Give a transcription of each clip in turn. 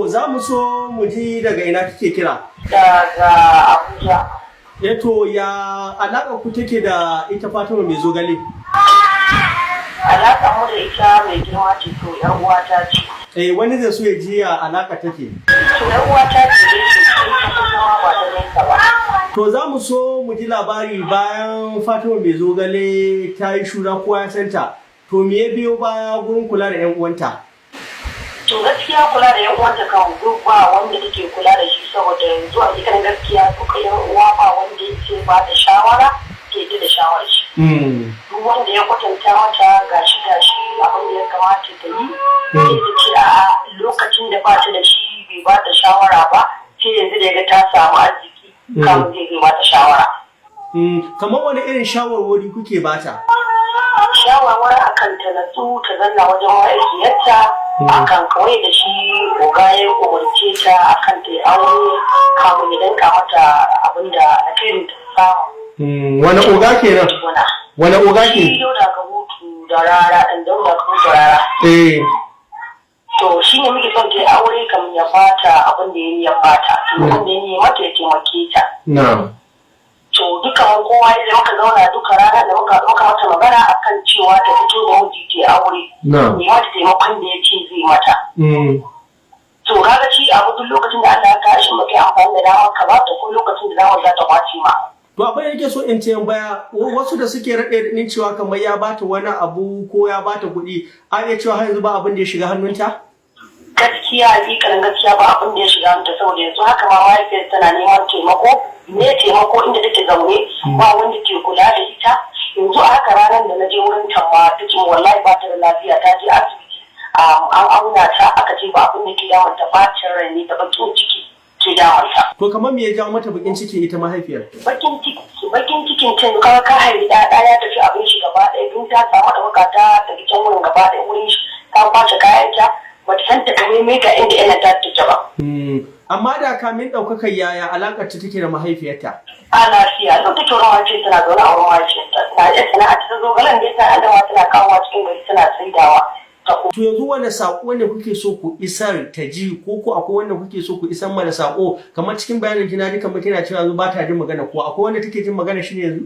Za mu so mu ji daga ina kike kira? Daga Abuja. Eto, ya alaƙa ku take da ita Fatima mai zogale? Alaƙa mu da ita mai girma ce, to yar uwata ce. Eh, wani zai so ya ji ya alaƙa take. To, yar uwata ce dai sosai, ta kusa ma ba ta nesa ba. To, za mu so mu ji labari bayan Fatima mai zogale ta yi shura, kowa ya santa. To, me ya biyo baya gurin kula da 'yan uwanta? To, gaskiya kula da yan uwanta kan duk ba wanda take kula da shi, saboda yanzu a cikin gaskiya duka yan uwa ba wanda yake ba da shawara ke yi da shawarar shi. Duk wanda ya kwatanta mata gashi gashi abin da ya kamata ta yi, sai ta ce a'a, lokacin da ba ta da shi bai ba ta shawara ba, sai yanzu da ya ga ta samu arziki kamun zai zai ba ta shawara. Kamar wani irin shawarwari kuke bata? Shawarwari akan ta natsu, ta zanna wajen mahaifiyarta, akan kawai da shi oga ya umarce ta akan ta yi aure kamun ya danka mata abin da alkhairin ta samu. Wani oga kenan? Tukuna. Wani oga ke? Shi Dauda Kahutu da Rara, ɗan Dauda Kahutu Rara. To, shi ne muke son ta yi aure kamun ya bata abin da ya yi ya bata. Taimakon da ya yi mata ya taimake ta. Na. To, duka mun kowa da muka zauna duka ranar da muka mata magana akan cewa ta fito da miji ta yi aure. Na. Ya mata taimakon da ya ce zai mata. To, kaga shi abu duk lokacin da Allah ya kawo shi baka yi amfani da damar ka ba, to ko lokacin da damar za ta kwace ma. To, abin da nake so in ce baya, wasu da suke raɗe raɗin cewa kamar ya bata wani abu ko ya bata kuɗi, a iya cewa har yanzu ba abin da ya shiga hannunta? Gaskiya, hakikanin gaskiya ba abin da ya shiga hannunta, saboda yanzu haka ma mahaifiyar tana neman taimako ne, taimako inda take zaune ba wanda ke kula da ita. Yanzu a haka ranar da na je wurin ta ma ta ce wallahi ba ta da lafiya, ta je asibiti an auna ta, aka ce ba abin da ke damunta, bacin rai ne da bakin ciki ke damunta. To, kamar me ya jawo mata bakin ciki, ita mahaifiyar? Bakin ciki, bakin cikin cin ka haifi ɗaya ya tafi abin shi gaba ɗaya, dun ta samu ɗaukaka, ta tafi can wurin gaba ɗaya wurin shi ta kwace kayanta, bata san takamaimai ga inda yana ta take ba. Amma da kamin ɗaukakar, yaya alaƙar ta take da mahaifiyarta? A lafiya lau take wurin mahaifiyar, tana zaune a wurin mahaifiyarta. Na iya sana'a ta zogalen da ta adama tana kawowa cikin gari tana saidawa. To, yanzu wani saƙo ne kuke so ku isar ta ji, ko akwai wanda kuke so ku isar mana saƙo? Kamar cikin bayanin kina ji kamar kina cewa yanzu ba ta jin magana, ko akwai wanda take jin magana shi ne yanzu?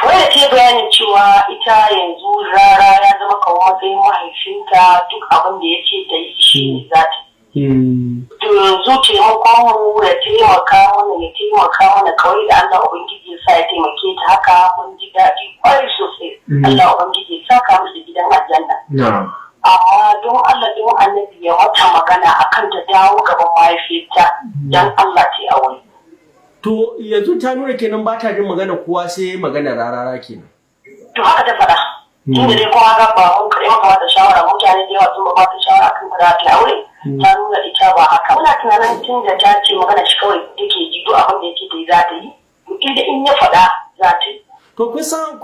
Wanda ta bayanin cewa ita yanzu Rara ya zama kawo matsayin mahaifinta, duk abin da ya ce ta yi shi ne za ta. To, yanzu taimakon mu ya taimaka mana, ya taimaka mana kawai da Allah Ubangiji ya sa ya taimake ta haka, mun ji daɗi kwarai sosai. Allah Ubangiji ya saka musu gidan aljanna. Amma don Allah, don Annabi, ya mata magana akan ta dawo gaban mahaifiyarta, don Allah ta yi aure. To, yanzu ta nuna kenan ba ta jin magana kowa sai magana Rarara kenan. To, haka ta faɗa. Tunda dai kuma ga ba mun kaɗai maka mata shawara, mutane da yawa sun ba ta shawara akan ba za ta aure. Ta nuna ita ba haka. Muna tunanin tun da ta ce magana shi kawai take ji, duk abin da yake ta yi za ta yi. To, inda in ya faɗa za ta yi. To, kun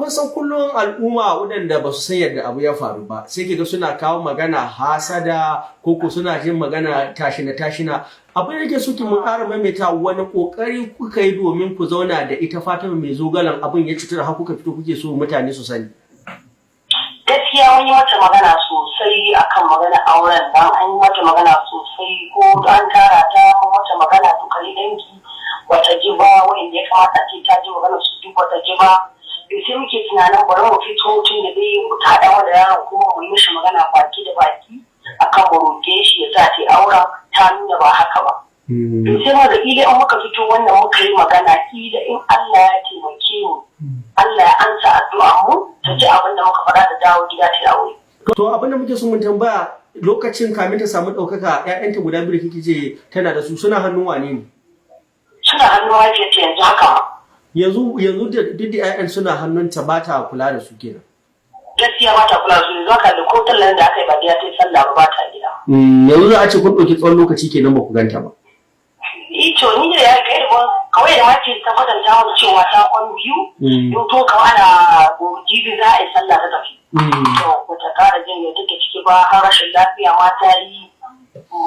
san kullum al'umma waɗanda ba su san yadda abu ya faru ba, sai kiga suna kawo magana hasada ko suna jin magana tashina tashina. Abin da nake so ki mun ƙara maimaita, wani ƙoƙari kuka yi domin ku zauna da ita Fatima mai zogalan, abin ya cutar har kuka fito kuke so mutane su sani? Gaskiya mun yi mata magana sosai akan magana auren nan, an yi mata magana sosai, ko an tara ta mun mata magana duka dangi, bata ji ba. Wanda ya kamata ce ta ji magana su duk bata ji ba. To, sai muke tunanin bari mu fito, tun da dai ta haɗa da yaron, kuma mu yi mishi magana baki da baki akan mu roƙe shi ya sa ta auren, ta nuna ba haka ba. To, sai mu ga ƙila in muka fito wannan muka yi magana, ƙila in Allah ya taimake mu, Allah ya ansa addu'a mu, ta ji abin da muka faɗa, ta dawo gida ta aure. To, abin da muke so mun tambaya, lokacin kamin ta samu ɗaukaka, ‘ya'yanta guda biyu da kike ce tana da su, suna hannun wane ne? Suna hannun mahaifiyarta yanzu haka ma. Yanzu da duk da ‘ya'yan suna hannunta, ba ta kula da su kenan? Gaskiya ba ta kula da su yanzu haka, da ko tallan da aka yi ba gida ta yi sallah ba, ba ta gida. Yanzu za a ce kun ɗauki tsawon lokaci kenan ba ku ganta ba. To, ni da ya kai da kawai da mace ta kwatanta mu cewa ta kwan biyu. In to kawai ana jibi za a yi sallah ta tafi. To, bata kara jin da take ciki ba, har rashin lafiya ma ta yi.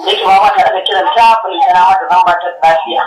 Yake ma ba ta daga kiranta, bai tana mata zan ba ta lafiya.